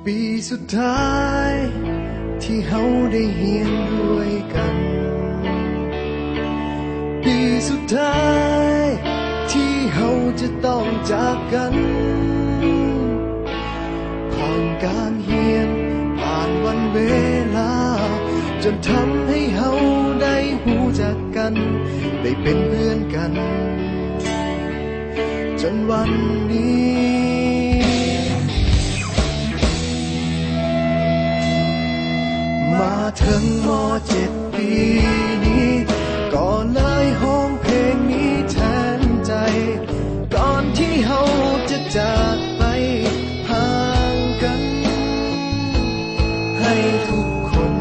ປີສຸດທ້າຍທີ່ເຮົາໄດ້ຮຽນດ້ວຍກັນ, ປີສຸດທ້າຍທີ່ເຮົາຈະຕ້ອງຈາກກັນ. ຜ່ານການຮຽນ, ຜ່ານວັນເວລາ, ຈົນທຳໃຫ້ເຮົາໄດ້ຮູ້ຈັກກັນ, ໄດ້ເປັນເພື່ອນກັນ ຈົນວັນນີ້ ມາເຖິງ ມໍເຈັດ ປີນີ້ ກໍເລີຍຮ້ອງເພງນີ້ແທນໃຈ ກ່ອນທີ່ເຮົາຈະຈາກໄປຫ່າງກັນ. ໃຫ້ທຸກຄົນ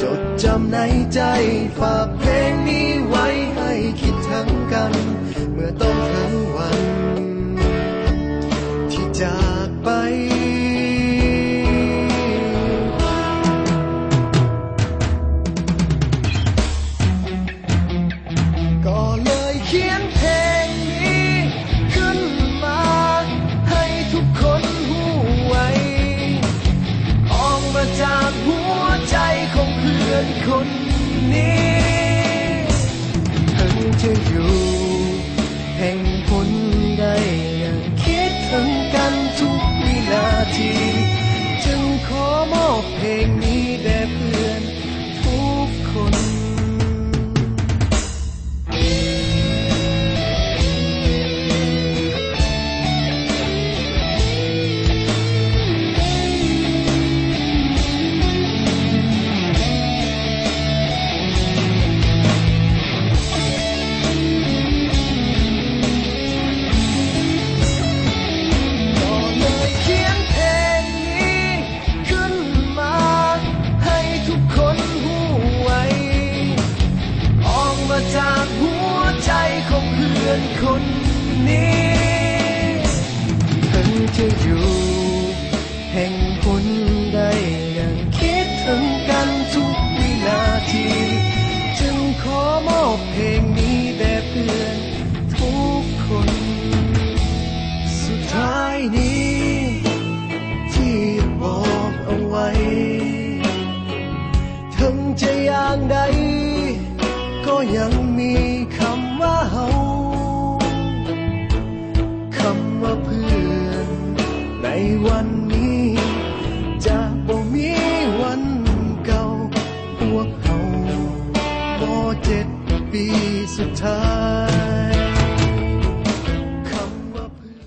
ຈົດຈຳໃນໃຈ, ຝາກເພງນີ້ໄວ້ໃຫ້ຄິດເຖິງກັນ ເມື່ອຕ້ອງເຖິງວັນທີ່ຈາກໄປ. ກໍເລີຍຂຽນເພງນີ້ຂຶ້ນມາໃຫ້ທຸກຄົນຮູ້ໄວ້, ອອກມາຈາກຫົວໃຈຂອງເພື່ອນຄົນນີ້. ເຖິງຈະຢູ່ແຫ່ງຫົນໃດ ຍັງຄິດເຖິງກັນທຸກວິນາທີ, ຈຶ່ງຂໍມອບເພງນີ້ແດ່ເພື່ອນ ທຸກຄົນ. ກໍເລີຍຂຽນເພງນີ້ ຂຶ້ນມາໃຫ້ທຸກຄົນຮູ້ໄວ້, ອອກມາຈາກຫົວໃຈຂອງເພື່ອນຄົນນີ້. ເຖິງຈະຢູ່ແຫ່ງຫົນໃດ ຍັງຄິດເຖິງກັນທຸກວິນາທີ, ຈຶ່ງຂໍມອບເພງນີ້ແດ່ເພື່ອນ ທຸກຄົນ. ສຸດທ້າຍນີ້ທີ່ຢາກບອກເອົາໄວ້, ເຖິງຈະຢ່າງໃດກໍຍັງມີຄຳວ່າເຮົາ, ຄຳວ່າເພື່ອນໃນວັນນີ້ຈະບໍ່ມີວັນເກົ່າ. ພວກເຮົາ ມໍເຈັດ ປີສຸດທ້າຍ